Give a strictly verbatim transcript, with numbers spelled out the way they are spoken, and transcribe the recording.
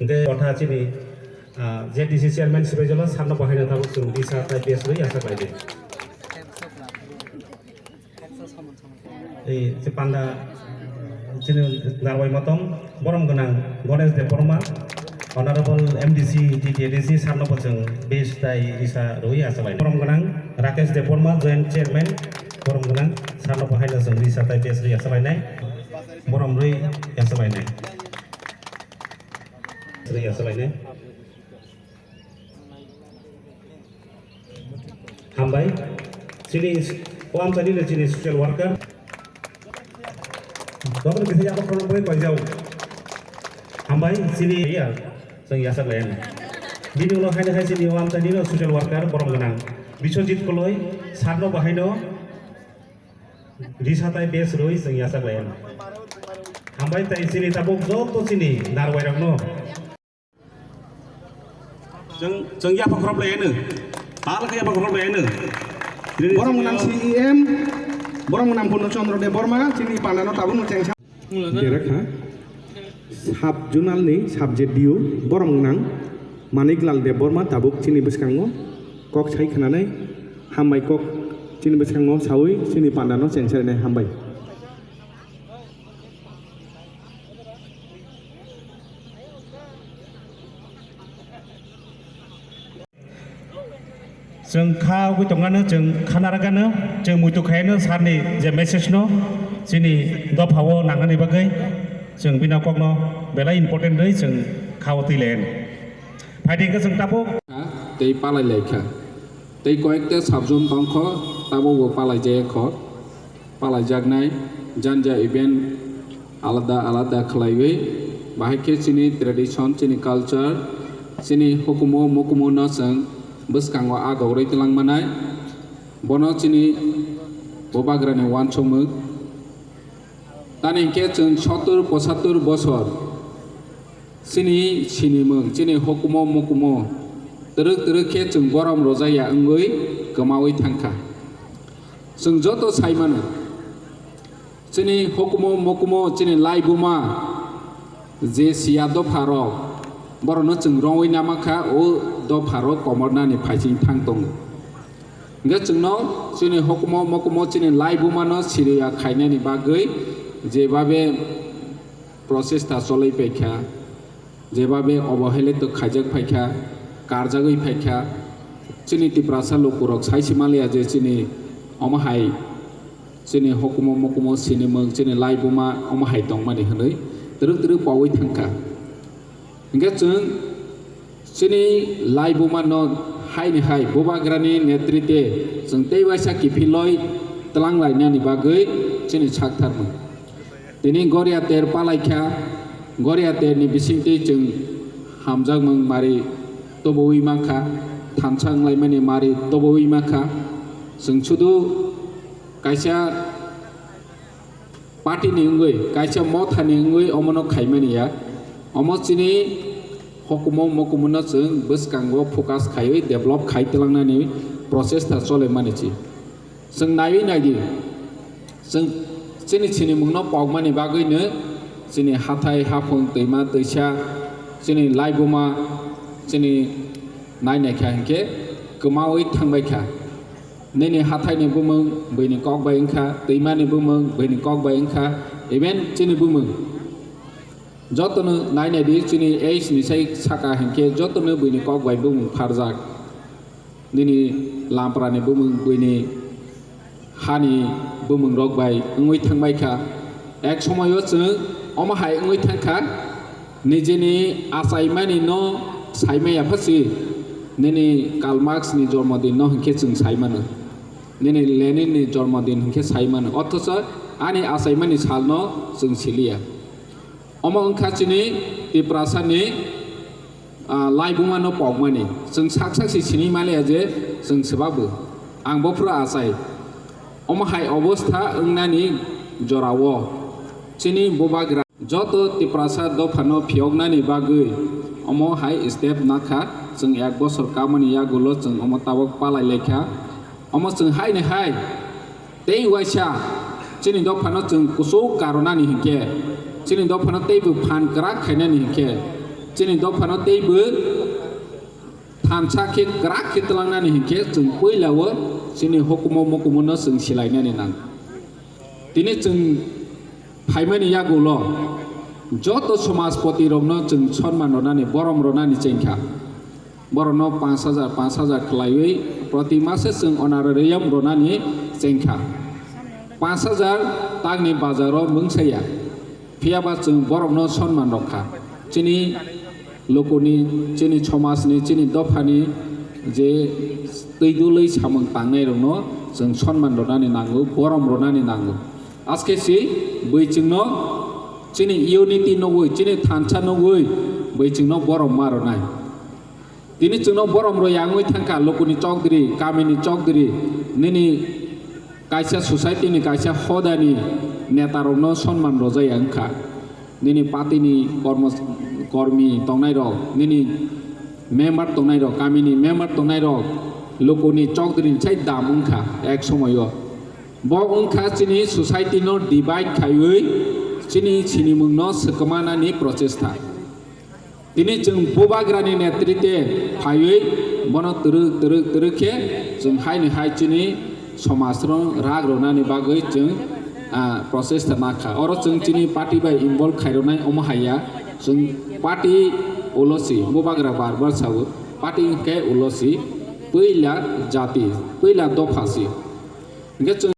Tei kotha chini, ah, Z D C chairman Sibaijala sarno bahaino tabuk chwng risa tai bes rwi asa khlaidi. Ei, si panda, chini narwai motom, borom gwnang Ganesh Debbarma, Honorable M D C, T T A D C, sarno bo chwng bes tai risa rwi asa khlaidi. Borom gwnang Rakesh Debbarma, Joint Chairman, borom gwnang sarno bo haino chwng risa tai bes rwi asa khlainai, borom rwi asa khlainai. Rwi asa khlainai. Hambai. Chini s-, o amchaini le chini social worker. Dokon kisa yabo kono boi paijao. Hambai, chini ya, chwng yasa layan. Bini ulo haini hai chini o amchaini no social worker borom gwnang. Biswajit Koloi, sarno bahaino risa tai bes rwi chwng yasa layan. Hambai tai chini tabuk joto chini narwai rokno. Chwng, chwng yapha khorop lai eno. Tal khe yapha khorop lai eno. Borom gwnang C E M, borom gwnang Purno Chandra Debbarma, chini panda no tabuk no chengsa. Derak ha. Sub zonal ni sub Z D O, borom gwnang Manik Lal Debbarma tabuk chini bwskango kok sai khwnanai, hambai kok chini bwskango saui chini panda no chengsa rinai, hambai. Chwng kha ugwi tongano, chwng khana rwgano, chwng muitu khaino sarni je message no chini dophao nangnani bagwi chwng bini kokno belai important rwi chwng khao twi lai. Phaidi khe chwng tabuk. Tei palai lai kha. Tei koyekta sub zone tong kho, tabukbo palai jaya kho. Palaijaknai janja event alada alada khlaiwi, bahai khe chini tradition, chini culture, chini hukumu mukumu no chwng bwskango agorwi twlang manai. Bono chini bubagrani uansukmung. Tani hinkhe chwng sottur pochattur bosor chini sinimung, chini hukumu mukumu twrwk twrwk khe chwng borom rwjakya wngwi kwmaui thangkha. Chwng joto sai mano, chini hukumu mukumu, chini laibuma je siya dopha rok, borokno chwng rongwi namakha, o dopha rok komornani phaising thang tongo. Hingkhe chwngno chini hukumu mukumu chini laibuma no siriya khainani bagwi jebabe prochesta cholwi paikha, jebabe obohelitok khaijak phaikha, karjagwi phaikha, chini Tiprasa lukurok saisi manliya je chini omo hai chini hukumu mukumu sinimung chini laibuma omo hai tongmani hwnwi twrwk twrwk paui thangkha. Hingkhe chwng chini laibuma no haini hai bubagrani netrite chwng tei waisa kiphilwi twlang lainani bagwi chini sak tharmung. Tini Goria ter palaikha, Goria terni bisingtwi chwng hamjakmung mari tubuwi mankha, thansa wnglaimani mari tubuwi mankha. Chwng sudu kaisa party ni wngwi, kaisa motha ni wngwi omono khaimani ya. Omo chini hukumu mukumu no chwng bwskango focus khaiwi develop khai twlangnani prochesta cholemani chi. Chwng naiwi naidi, chwng chini sinimungno pokmani bagwino chini hathai, haphung, twima, twisa, chini laibuma, chini nai naikha hinkhe kwmaui thangbaikha. Nini hathaini bumung buini kok bai wngkha, twimani bumung buini kok bai wngkha, even chini bumung. Jotono nai naidi, chini age ni sai saka hinkhe jotono buini kok bai bumung pharjak. Nini lamprani bumung buini hani bumung rok bai wngwi thangbaikha. Ek somoio chwng omo hai wngwi thangkha, nijini achaimani no saimaya phachi, nini Karl Marx ni jormodin no hinkhe chwng saimano, nini Lenin ni jormodin hinkhe saimano, othocho ani achaimani salno chwng siliya. Omo wngkha chini Tiprasani, ah, laibumano pokmani. Chwng sak sak se sini maliya je chwng swbakbo. Ang bophuru achai. Omo hai obostha wngnani jorao chini bubagra joto Tiprasa dophano phiyoknani bagwi omo hai step nakha. Chwng ek bosor kamani yagulo chwng omo tabok palai laikha. Omo chwng haini hai tei waisa chini dophano chwng kuchuk karonani hinkhe, chini dophano teibo phan kwrak khainani hinkhe, Chini dophano teibo thansa khe kwrak khe twlangnani hinkhe chwng puilao chini hukumu mukumu no chwng silainani nang. Tini chwng phaimani yagulo joto somajpoti rokno chwng sonman rwnani, borom rwnani chengkha. Borokno panch hajar, panch hajar khwlaiwi proti mase chwng honorarium rwnani chengkha. Panch hajar tangni bazaro mungsaya. Phiyaba chwng borokno sonman rwkha. Chini lukuni, chini somajni, chini dophani je twi dulwi samung tangnai rokno chwng sonman rwnani nango, borom rwnani nango. Aske si bwi chwngno chini unity nugwi, chini thansa nugwi bwi chwngno borom ma rwnai. Tini chwngno borom rwya wngwi thangkha, lukuni chokdri, kamini chokdri, nini kaisa society ni kaisa hodani neta rokno sonman rwjaya wngkha. Nini party ni kormo-, kormi tongnai rok, nini member tongnai rok, kamini member tongnai rok, lukuni chokdri ni sai dam wngkha ek somoyo. Bo wngkha chini society no divide khaiwi chini sinimung no swkmanani prochesta. Tini chwng bubagrani netrite phaiwi bono twrwk twrwk twrwk khe chwng haini hai chini somajno rak rwnani bagwi chwng, ah, prochesta nakha. Oro chwng chini party bai involve khairwnai omo haiya, chwng party ulo si, bubagra bar bar sao, party hwnkhe ulo si, puila jati, puila dopha si. Hwnkhe chwng